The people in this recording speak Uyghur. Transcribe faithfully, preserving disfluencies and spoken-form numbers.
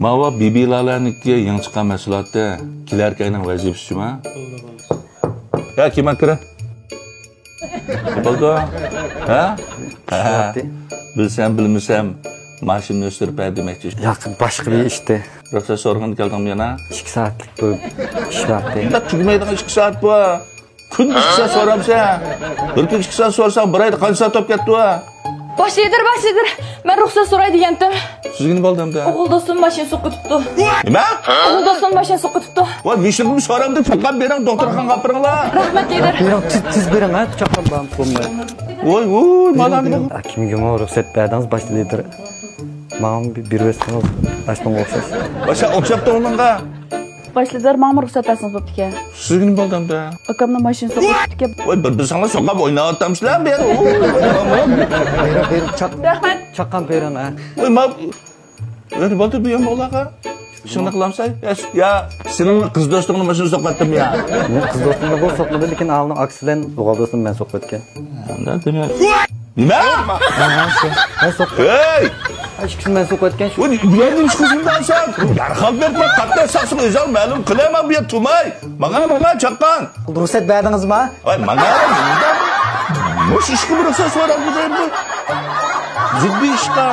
ماۋۇ بىبىلالەرنىڭكى يېڭى چىققان مەھسۇلاتى، كېلەركى ئاينىڭ ۋەزىپىسىچۇ ما؟ يا، كىم ئەكىرە؟ بولدى. ھە؟ بىلسەم، بىلمىسەم، ماشىنىنى ئۆستۈرۈپ بەر دېمەكچى. ياق، باشقا بىر ئىشتى. رۇخسەت سورىغىنى كەلدىڭمۇ يەنە؟ ئىككى سائەتلىك بىر ئىش بار ئىدى. مۇنداق تۈگىمەيدىغان ئىككى سائەت بۇ. كۈندە ئىككى سائەت سورامسەن؟ بىر كۈن ئىككى سائەت سورىساڭ، بىر ئايدا قانچە سائەت بولۇپ كەتتى بۇ؟ باش لىدىر، باش لىدىر، مەن رۇخسەت سوراي دېگەنتىم. سىزگە نېمە بولدى ئەمدى؟ ئوغۇل دوستۇم ماشىنا سوقۇۋېتىپتۇ. نېمە؟ ئوغۇل دوستۇم ماشىنا سوقۇۋېتىپتۇ. ۋاي، مۇشۇنى سورامدىم، چاققان بېرىڭ، دوختۇرخانىغا ئاپىرىڭلار. رەھمەت، لىدىر. بېرىڭ، تېز، تېز بېرىڭ، ھە، چاققان بارمۇ بولماي. ۋاي، ۋاي، مانا نېمە؟ ئا، كىمگىمۇ رۇخسەت بەردىڭىز، باش لىدىر؟ ماڭا بىر، بېرىۋەتسىڭىز، ئاشنىڭغا ئوخشاش. باشا ئوخشاپتۇ ئۇنىڭغا. باش لىدىر، ماڭىمۇ رۇخسەت بەرسىڭىز بوپتىكەن. سىزگە نېمە بولدى ئەمدى؟ ئاكامنىڭ ماشىنىسى سوقۇپ كەتتىكەن. ۋاي، بىر، بىر ساڭا سوقۇپ ئويناۋاتامسىلەر بۇ يەردە؟ ۋاي، بېرىڭ، بېرىڭ، چاق-، رەھمەت. چاققان بېرىڭ، ھە. ۋاي، ما-، ۋاي، نېمە بولدى بۇ يەردە ئۇلارغا؟ شۇنداق قىلامسەن؟ يا، يا، سېنىڭ قىز دوستۇڭنىڭ ماشىنىسىنى سوقۇپ كەتتىممۇ يا؟ مېنىڭ قىز دوستۇمنى بۇ سوقمىدى، لېكىن ئاۋۇنىڭ ئاكىسى بىلەن ئوغۇل دوستۇمنى مەن سوقۇپ كەتكەن. ئاندا دېمە. نېمە؟ ھە، ھە، شۇ. مەن سوق-، ھەي! ئىككىسىنى مەن سوقۇپ كەتكەن شۇ. ۋاي، نېمە ئىش قىلسۇن دەڭسەن؟ دەرھال بېرىپ قاتناش ساقچىسىغا ئۆزۈڭ مەلۇم قىلەيمەن بۇ يەر تۇماي. ماڭا، ماڭا، چاققان. رۇخسەت بەردىڭىزما؟ ۋاي، ماڭا، مۇشۇ ئىشقا بىر رۇخسەت سوراپ بېرەيمۇ؟ جىددىي ئىشقا.